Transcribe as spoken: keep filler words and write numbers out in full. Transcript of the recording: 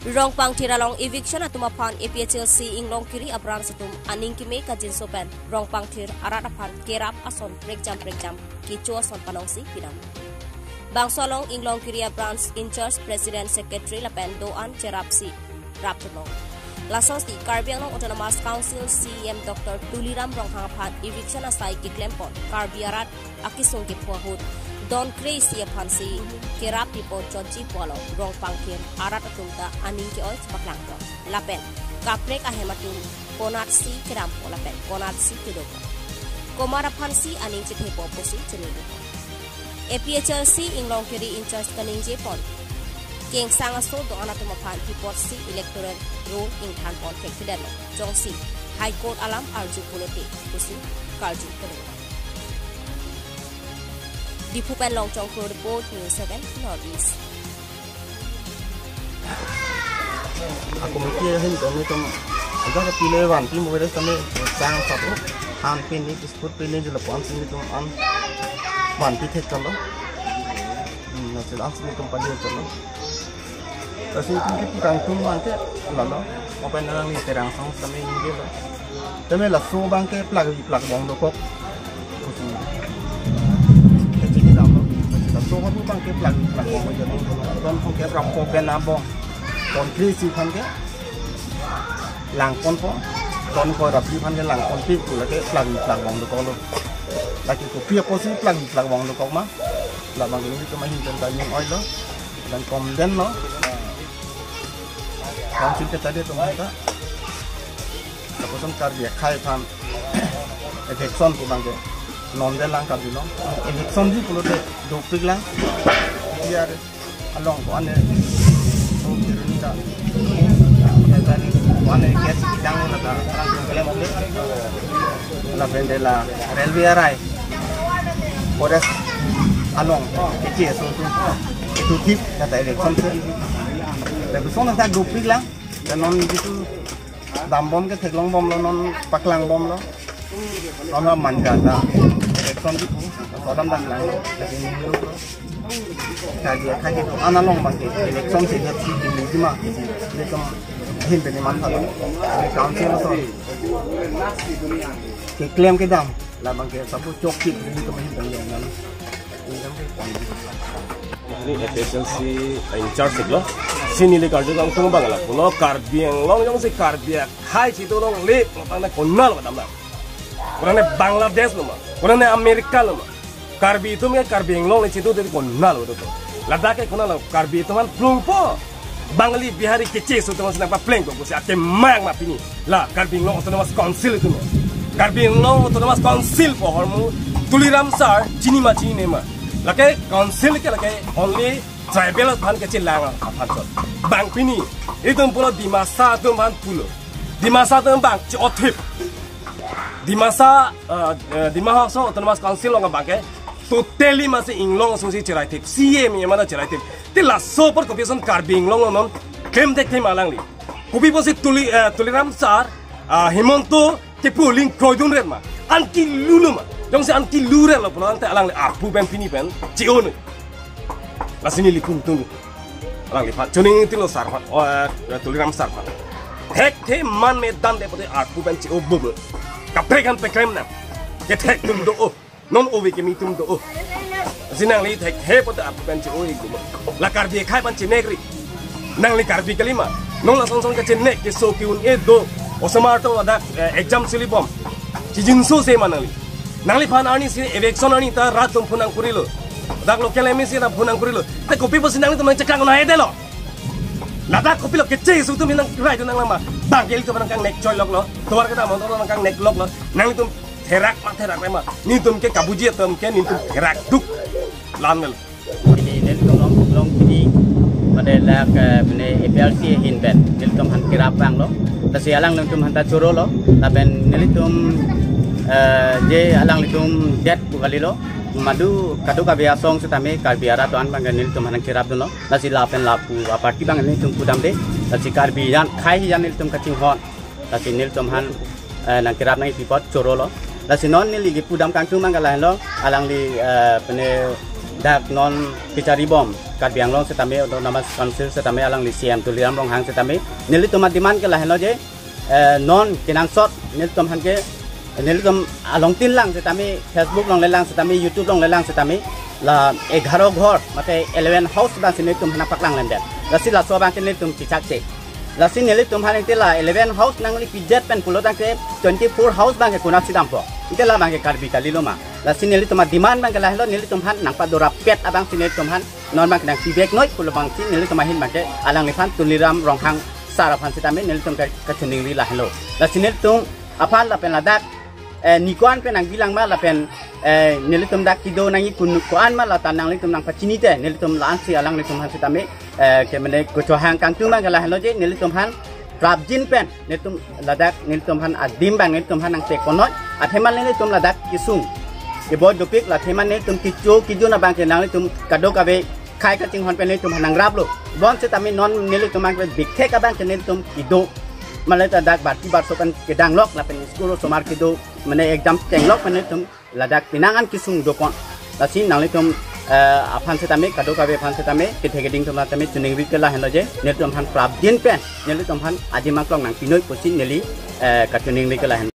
Rongpangthir along eviction atum aphan A P H L C Inglongkiri a-branch atum aning keme kangjinso pen Rongpangthir arat aphan kerap ason prekjam prekjam kecho ason panongsi pidam. Bangso along Inglongkiri a-branch in-charge president, secretary lapen do-an cherapsi rapdunlo. Lasonsi Karbi Anglong Autonomous Council C E M Doctor Tuliram Ronghang aphan eviction asai keklempon Karbi arat akesung kepu ahut don kre-isi aphansi kerap pipon chotji pu along Rongpangthir arat atum ta aning ke-oi chepaklangpo lapen kaprek ahem atum konatsi kedampo lapen konatsi kedopo, komat aphansi aning chethepo pusi chiningripo. A P H L C Inglongkiri in-charge kaningjepon, kengsang aso do-an atum aphan kipotsi electoral roll ingthanpon thekthedetlo, jongsi High Court alam arju pulote pusi karju pon. Diphu pen Longchong Kro report, News seven North East. A committee ahin kami tum agar pile vanpi mobile kami sang satu han pini, biskut pini, jela pon sini tum an vanpi thek chalo. Hmm, na sila sini tum pali chalo. Lasi tum kipukangtum abangke lalo. Open nang ni terang sang sami ini lo. Tame laso abangke plak plak bong dokok. Kachini dam lo. Laso abangke plak plak bong dokok. Don kong ke rap ko pen abong. Don kre-isi aphan ke langponpo. Don ko rap aphan ke langponpi pu lake plak plak bong dokok lo. Lake kopi akosi plak plak bong dokok ma. Labang ini tum ahin pen ta ning oi lo. Dan condemn lo. Council ke tadi tum ta. Lapuson Karbi akhai aphan eviction pu abangke non de lang Karbi Anglong. Eviction ji pulote dopik lang. Biar along ko ane. Oh, kiruni ta. Kita ni ko ane kes dang na ta. Orang tum kele mokle. Lapen de la railway arai. Forest along. Iti aso tu. Itu tip kata eviction se. Lapuson ta dopik lang. Dan non jitu dambom ke theklongbomlo, non paklangbomlo. Non ha manja ta eviction di pu, kodam damlang. Lagi minggu tu. Kaji kaji tu analong abangke eviction si dia si di lima. Dia tum ahin pen iman satu. Di council so. Keklem kedam. Labangke sabu chokchit di tum ahin pen iman. Ini A P H L C in-charge lo. Si neli karju kangtung abang lapulo, Karbi Anglong jongsi Karbi akhai chitu longle, lo tangte konat lo kedam lo. Konat ne Bangladesh lo ma, konat ne America lo ma. Karbi atum ke Karbi Anglong le chitu de konat lo to. Ladak ke konat lo, Karbi atum aphan plungpo. Bangali, Bihari keche aso atum si nangpaplengpo pusi akemang ma pini. La Karbi Anglong Autonomous Council atum. Karbi Anglong Autonomous Council pu ahormu Tuliram sir chini ma chinine ma. Lake council ke lake only tribal aphan kechelang aphan chot. Bang pini itum pulo Dimasa atum aphan pulo. Dimasa atum abang che-othip. Dimasa, eh, eh, Dima Hasao Autonomous Council along abangke totally masi Inglong aso si cheraithip, C M E mane cheraithip. Te laso apor kopi ason Karbi Anglong non klem thekthema alangli. Kopi pusi Tuli, eh, Tuliram sir, ah, Himanta kepu aling kroidun ret ma. An kilu lo ma. Jongsi an kilu ret lo pulo tangte alangli arpu pen pini pen che-o noi. Lasi neli kangtung alangliphan, chuning tilo sir aphan, oh, eh, Tuliram sir aphan. Thekthe man me dan de pote arpu pen che-o bobo. Kaprek an peklem nang. Kethek atum do-o. Non ove kimi atum do-o. Lasi nangli thekthe pote arpu pen che-o ik bobo. La Karbi akhai aphan chenekri. Nangli Karbi kalima. Non lason son kachenek keso ke-un-e do. Osomar atum ladak, eh, exam silibom. Chijinso se ma nangli. Nangliphan arni si eviction arni ta rat atum phunang kurilo. Dak local M A C ta phunang kurilo. Te kopi pusi nanglitum nangcheklang nai delo. Ladak kopilo keche aso atum nang rai tu nang lama. Bang ke ilitum nangkangnek choi loklo. Tovar kedam atum nangkangnek loklo. Nanglitum therak ma therak ma. Nelitum ke kabuji atum ke nelitum therak duk. Lam nel. Pini nelitum long long pini pada lak, eh, pini A P L C ahin pen nelitum aphan kerap vanglo. Lasi alanglitum aphanta chorolo. Lapen nelitum, eh, je alanglitum det pu kalilo. Madu kadokave asong setame Karbi arat atum abangke nelitum aphan nangcherapdunlo. Lasi lapen lapu aparty abang nelitum pudamde. Lasi Karbi akhai ahin nelitum kachinghon. Lasi nelitum aphan, eh, nangkerap nangpi apot chorolo. Lasi non neli kipudam kangtung abang ke lahenlo, alangli, eh, pene Dak non kacharibom Karbi Anglong setame, Autonomous Council setame, alangli C M Tuliram Ronghang setame, nelitum a-demand ke lahenlo je, eh, non kenangsot nelitum aphan ke, nelitum along tin lang setame, Facebook along le lang setame, YouTube along le lang setame, la egharo ghor, mate eleven house abang si nelitum aphan paklang lenden. Lasi laso abang ke nelitum chichak che. Lasi nelitum aphan inte la eleven house nangli pijet pen pulo tangte twenty-four house abang ke konatsi dampo. Inte la abang ke Karbi kalilo ma. Lasi nelitum a-demand abang ke lahelo, nelitum aphan nangpadorap pet abang si nelitum aphan non abang ke nangpivek noi pulo abang si nelitum ahin abang ke alangliphan Tuliram Ronghang sir aphan setame nelitum ke kachiningri lahelo. Lasi nelitum aphan lapen ladak, eh, ni ko-an pen nangbilang ma lapen, eh, nelitum dak kedo nangji kun ko-an ma lata nanglitum nangpachini te, nelitum la-an si alanglitum aphan setame, eh, ke mane kochohang kangtung abang ke lahelo je, nelitum aphan prapjin pen nelitum ladak nelitum aphan adim abang nelitum aphan nangtekon noi. Athema nelitum ladak kesung keboi dopik, la athema nelitum kecho kejun abang ke nanglitum kadokave khei kachinghon pen nelitum aphan nangraplo. Bonseta mi non nelitum abang ke bikthek abang ke nelitum kedo. Malai ta dak barti barso pen kedang lok lapen school osomar kedo, mane exam cheng lok pen nelitum ladak penang an kesung dopon. Lasi nanglitum, eh, aphan setame, kadokave aphan setame, kethe keding atum setame chiningri ke lahenlo je, nelitum aphan prapjin pen nelitum aphan adim aklong nangpi noi pusi neli, eh, kachiningri ke lahen.